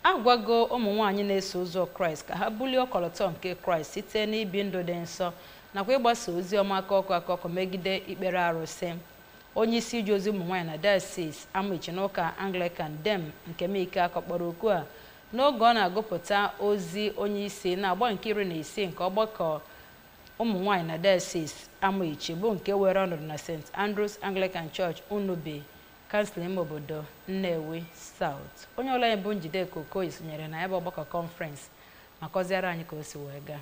Agwago ụmụ nwaanyị na-eso ụzọ Kraịst ka ha bulie ọkọlọtọ nke Kraịst site n'ibi ndụ dị nsọ nakwa ịgbasa ozi ọma aka ọkụ aka ọkụ megide ikpere arụsị. Onye isi ije ozi ụmụ nwaanyị na Diocese Amaechi n'ụka Anglican, Dame Nkemike akọkpọrọ oku a n'oge ọ na-agụpụta ozi onye isi na-agba nke 16 nke ọgbakọ ụmụ nwaanyị na Diocese Amaechi, bụ nke were ọnọdụ na St. Andrews Anglican Church, Unubi, kansụl ime obodo Nnewi South. Onye ọla anyị bụ Njideka Okoye sonyere na ya bụ ọgbakọ conference ma kọziara anyị ka o si wee gaa.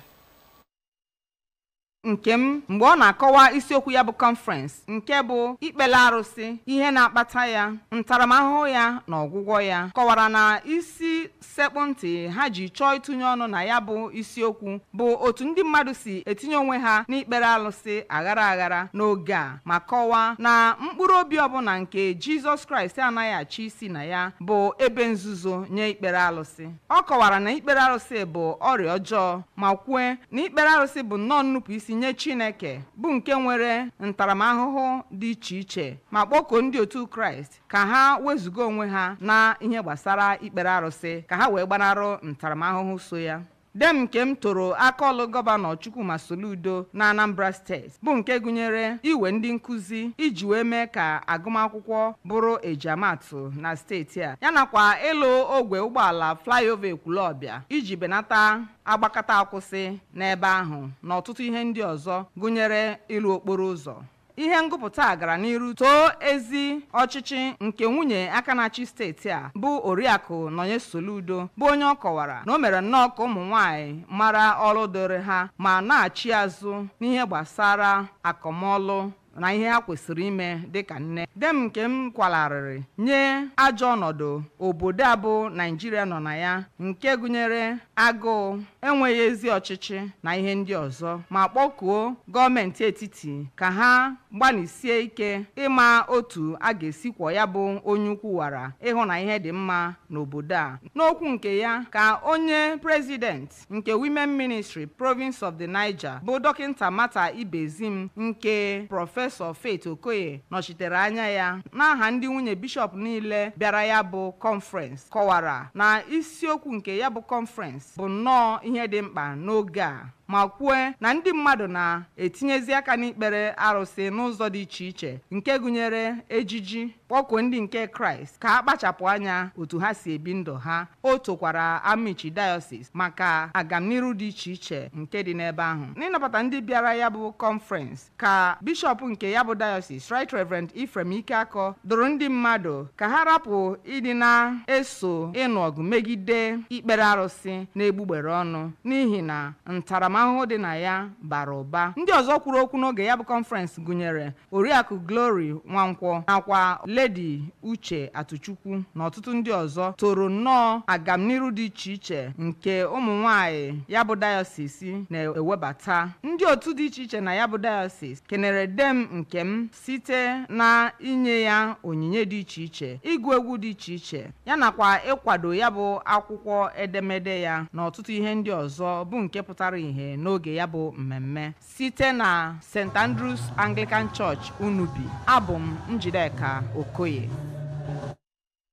Nkem, mgbe ọ na-akọwa isiokwu ya bụ conference, nke bụ ikpele arụsị, ihe na-akpata ya, ntaramahụhụ ya na ọgwụgwọ ya, kọwara na isi sekpụ ntị ha ji chọọ ịtụnye ọnụ na ya bụ isiokwu bụ otu ndị mmadụ si etinye onwe ha n'ikpere alụsị aghara aghara n'oge a, ma kọwaa na mkpụrụ obi ọbụla nke Jizọs Kraịst anaghị achị isi na ya bụ ebe nzuzo nye ikpere alụsị. Ọ kọwara na ikpere arụsị bụ ọrịa ọjọọ, ma kwue na ikpere arụsị bụ nnọọ nnupụ isi nye Chineke, bụ nke nwere ntaramahụhụ dị iche iche, ma kpọkuo ndị otu Kraịst ka ha wezuga onwe ha na ihe gbasara ikpere arụsị ka ha wee gbanarụ ntaramahụhụ so ya. Dame Nkem toro akaọlụ Gọvanọ Chukwuma Soludo na Anambra Steeti, bụ nke gụnyere iwe ndị nkụzi iji wee mee ka agụmakwụkwọ bụrụ ejiamatụ na steeti a, ya nakwa ịlụ ogwe ụgbọala flyover Ekwulọbịa iji benata agbakọta akwụsị n'ebe ahụ, na ọtụtụ ihe ndị ọzọ gụnyere ịlụ okporo ụzọ. Ihe ngụpụta a gara n'iru too ezi ọchịchị nke nwunye aka na-achị steeti a, bụ Oriakụ Nonye Soludo, bụ onye ọ kọwara na o mere nnọọ ka ụmụ nwanyị mara ọrụ dịrị ha ma na-achị azụ n'ihe gbasara akọmọlụ na ihe ha kwesịrị ime dịka nne. Dame Nkem kwalarịrị nye ajọ ọnọdụ obodo a bụ Naijiria nọ na ya, nke gụnyere agụụ, enweghị ezi ọchịchị na ihe ndị ọzọ, ma kpọkuo gọọmenti etiti ka ha gbalịsie ike ịma otu a ga-esi kwọ ya bụ onye ukwu wara ịhụ na ihe dị mma n'obodo a. N'okwu nke ya, ka onye president nke Women Ministry, Province of the Niger, bụ Dọkịta Mata Ibezim, nke Prọfesọ Faith Okoye nọchitere anya ya n'aha ndị nwunye bishọp niile bịara ya bụ conference, kọwara na isiokwu nke ya bụ conference bụ nnọọ ihe dị mkpa n'oge a, ma kwue na ndị mmadụ na-etinyezi aka n'ikpere arụsị n'ụzọ dị iche iche, nke gụnyere ejiji. Kpọkuo ndị nke Kraịst ka a kpachapụ anya otu ha si ebi ndụ ha. O tokwara Amichi Diocese maka agamniru dị iche iche nke dị n'ebe ahụ. N'ịnabata ndị bịara ya bụ conference, ka bishọp nke ya bụ Diocese, Right Reverend Ephraim Ikeakọ, dụrụ ndị mmadụ ka ha rapụ ịdị na-eso ịnụ ọgụ megide ikpere arụsị na-egbugbere ọnụ, n'ihi na ntaramahụhụ dị na ya bara ụba. Ndị ọzọ kwuru okwu n'oge ya bụ conference gụnyere Oriakụ Glory Nwankwọ nakwa Lady Uche Atụchukwu na ọtụtụ ndị ọzọ toro nnọọ agamniru dị iche iche nke ụmụ nwanyị ya bụ diocese na-ewebata. Ndị otu dị iche iche na ya bụ diocese kenere Dame Nkem site na inye ya onyinye dị iche iche, ịgụ egwu dị iche iche, ya nakwa ịkwado ya bụ akwụkwọ edemede ya na ọtụtụ ihe ndị ọzọ bụ nke pụtara ihe n'oge ya bụ mmemme. Site na St. Andrews Anglican Church, Unubi, abụ m Njideka Okoye.